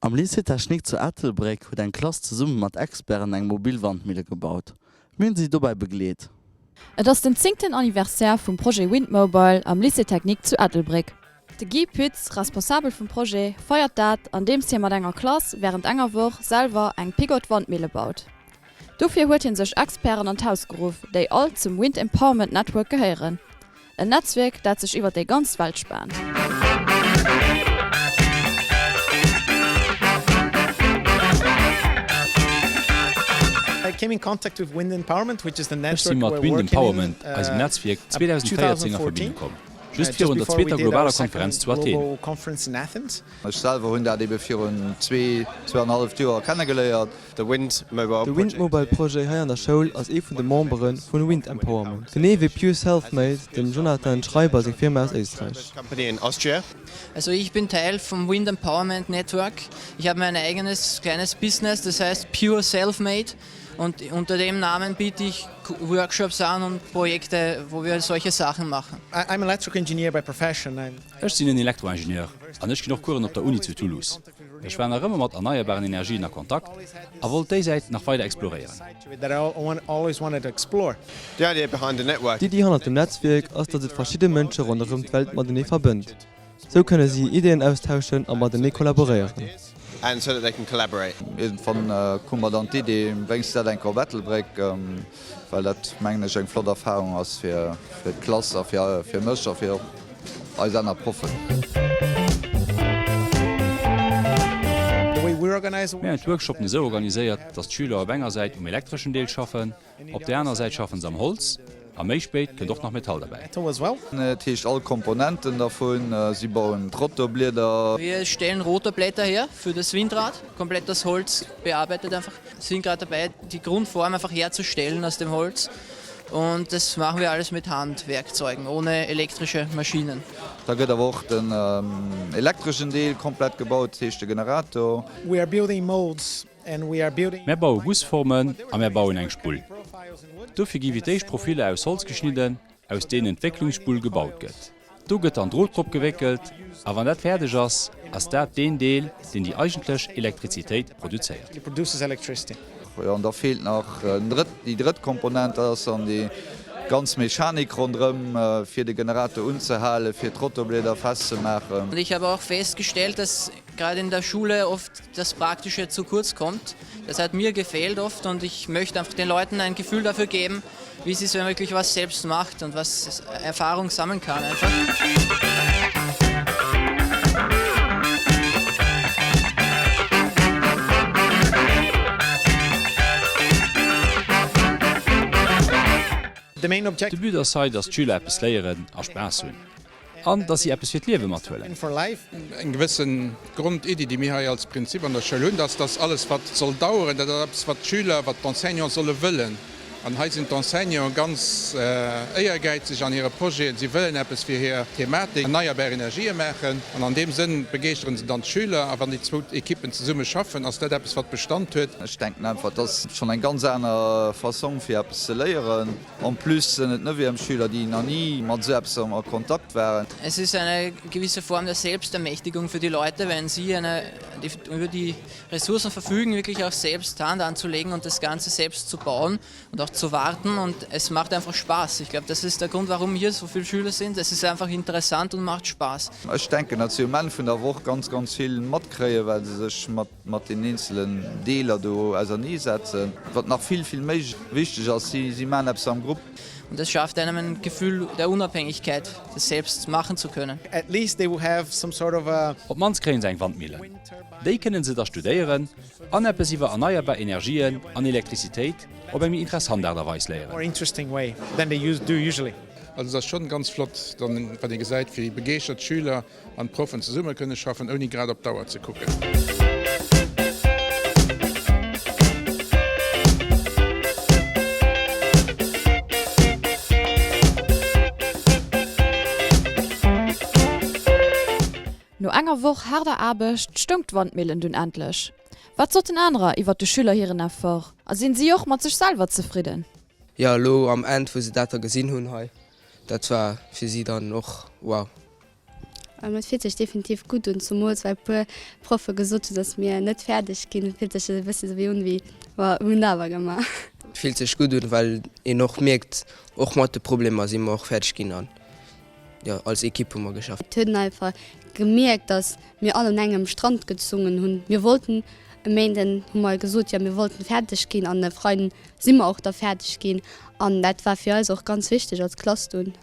Am Lycée Technique zu Ettelbréck huet eng Klass zesumme mat Experten eng mobil Wandmille gebaut. Mir hunn si dobäi begleet. Et ass den zéngten Anniversaire vum Projet Windmobile am Lycée Technique zu Ettelbréck. De Guy Pütz, Responsabel vum Projet, feiert dat, andeems hie mat enger Klass wärend enger Woch selwer eng Piggott-Wandmille baut. Dofir huet hie sech Experten an d'Haus geruff, déi all zum Wind Empowerment Network gehéieren. En Netzwierk, dat sech iwwer déi ganz Welt spaant. Ech si mat Wind Empowerment, eisem Netzwierk, 2014 a Verbindung komm, just virun der zweeter globaler Konferenz zu Athen. Ech selwer hunn dat ebe virun zwee, zweeanhalleft Joer kennegeléiert. De Windmobile Projet hei an der Schoul ass ee vun de Membere vun Wind Empowerment, genee wéi Pure Self Made, dem Jonathan Schreiber seng Firma aus Éisträich. Also ich bin Teil vom Wind Empowerment Network. Ich habe mein eigenes kleines Business, das heißt Pure Self Made und unter dem Namen biete ich Workshops an und Projekte, wo wir solche Sachen machen. Ech sinn en Elektroingenieur an ech ginn och Coursen op der Uni zu Toulouse. Ech war nach ëmmer mat erneierbaren Energien a Kontakt a wollt déi Säit nach weider exploréieren. D'Iddi hannert dem Netzwierk ass, datt et verschidde Mënsche ronderëm d'Welt matenee verbënnt. Sou kënne si Iddien austauschen a matenee kollaboréieren. Iergendwann koum mer dann d'Idee, wéinst dat eng Kéier op Ettelbréck, well dat mengen ech eng flott Erfahrung ass fir d'Klass a fir mech a fir och eis aner Proffen. Mir hunn d'Workshoppen esou organiséiert, dass d'Schüler op enger Säit um elektreschen Deel schaffen, op där aner Säit schaffen se am Holz a méi spéit kënnt och nach Metall derbäi. Dat heescht all Komponenten dervun, si bauen d'Rotorblieder. Wir stellen Rotorblätter her für das Windrad, komplett das Holz bearbeitet einfach. Sind gerade dabei die Grundform einfach herzustellen aus dem Holz und das machen wir alles mit Handwerkzeugen, ohne elektrische Maschinen. Da gëtt awer och den elektreschen Deel komplett gebaut, dat heescht de Generator. We are building molds and we are building. Mär baue Gussformen a mär bauen eng Spull. Dofir gi fir d'éischt Profiller aus Holz geschnidden, aus deenen d'Wécklungsspull gebaut gëtt. Do gëtt dann Drot drop gewéckelt a wann dat fäerdeg ass, ass dat deen Deel, deen déi eigentlech Elektrizitéit produzéiert. Jo, an da feelt nach déi drëtt Komponent, dat ass dann déi ganz Mechanik ronderëm, fir de Generator unzehalen, fir d'Rotorblieder festzemaachen. Und ich habe auch festgestellt, dass gerade in der Schule oft das Praktische zu kurz kommt. Das hat mir gefehlt oft und ich möchte einfach den Leuten ein Gefühl dafür geben, wie es ist, wenn man wirklich was selbst macht und was Erfahrung sammeln kann einfach. De But ass hei, dass d'Schüler eppes léieren a Spaass hunn. An dass si eppes fir d'Liewe mathuelen. Eng gewësse Grondiddi, déi mir hei als Prinzip an der Schoul hunn, dass dass alles wat soll daueren, dat ass eppes wat d'Schüler, wat d'Enseignanten solle wëllen. An hei sinn d'Enseignanten ganz éiergäizeg an hire Projeten. Si wëllen eppes fir hir Thematik erneierbar Energië maachen. An an deem Sënn begeeschteren se dann d'Schüler. A wann déi zwou Ekippen zesumme schaffen, ass dat eppes wat Bestand huet. Ech denken einfach, et ass schonn eng ganz aner Fassong fir eppes ze léieren. En plus sinn et Neuvièmesschüler, déi nach ni mat esou eppes a Kontakt waren. Es ist eine gewisse Form der Selbstermächtigung für die Leute, wenn sie eine, über die Ressourcen verfügen, wirklich auch selbst Hand anzulegen und das Ganze selbst zu bauen und auch zu warten und es macht einfach Spaß. Ich glaube, das ist der Grund, warum hier so viele Schüler sind. Es ist einfach interessant und macht Spaß. Ech denken, datt si um Enn vun der Woch ganz, ganz vill matkréien, well se sech mat mat den eenzelen Deeler do ausernee setzen. Wat nach vill, vill méi wichteg ass, si, si maachen eppes am Grupp. Und das schafft einem ein Gefühl der Unabhängigkeit, das selbst machen zu können. At least they will have some sort of a. Op d'mannst kréie se eng Wandmillen. Déi kënne se da studéieren an eppes iwwer erneierbar Energien an Elektrizitéit op eng méi interessant Aart a Weis léieren. More interesting way than they do usually. Also et ass schonn ganz flott dann, wann ee gesäit, wéi begeeschtert d'Schüler an d'Proffen zesumme kënne schaffen, ouni grad op d'Auer ze kucken. No enger Woch haarder Aarbecht stoung d'Wandmillen dunn endlech. Wat soten anerer iwwert de Schüler hiren Effort a sinn si och mat sech selwer zefridden? Jo, elo am End wou se dat da gesinn hunn hei, dat war fir si dann och wow. Et fillt sech definitiv gutt un, zumools well e puer Proffe gesot hunn, dass mir net fäerdeg ginn. Et fillt sech e bëssi sou wéi un, wéi ma mir hunn et awer gemaach. Et fillt sech gutt un, well een och mierkt, och mat de Problemer si mer och fäerdeg ginn an jo als Ekipp hu mer geschafft. Et huet een einfach gemierkt, dass mir all un engem Strand gezungen hunn. Mir wollten e Méinden hu mer gesot, jo mir wollten fäerdeg ginn an e Freiden si mer och da fäerdeg ginn an dat war fir eis och ganz wichteg als Klass dunn.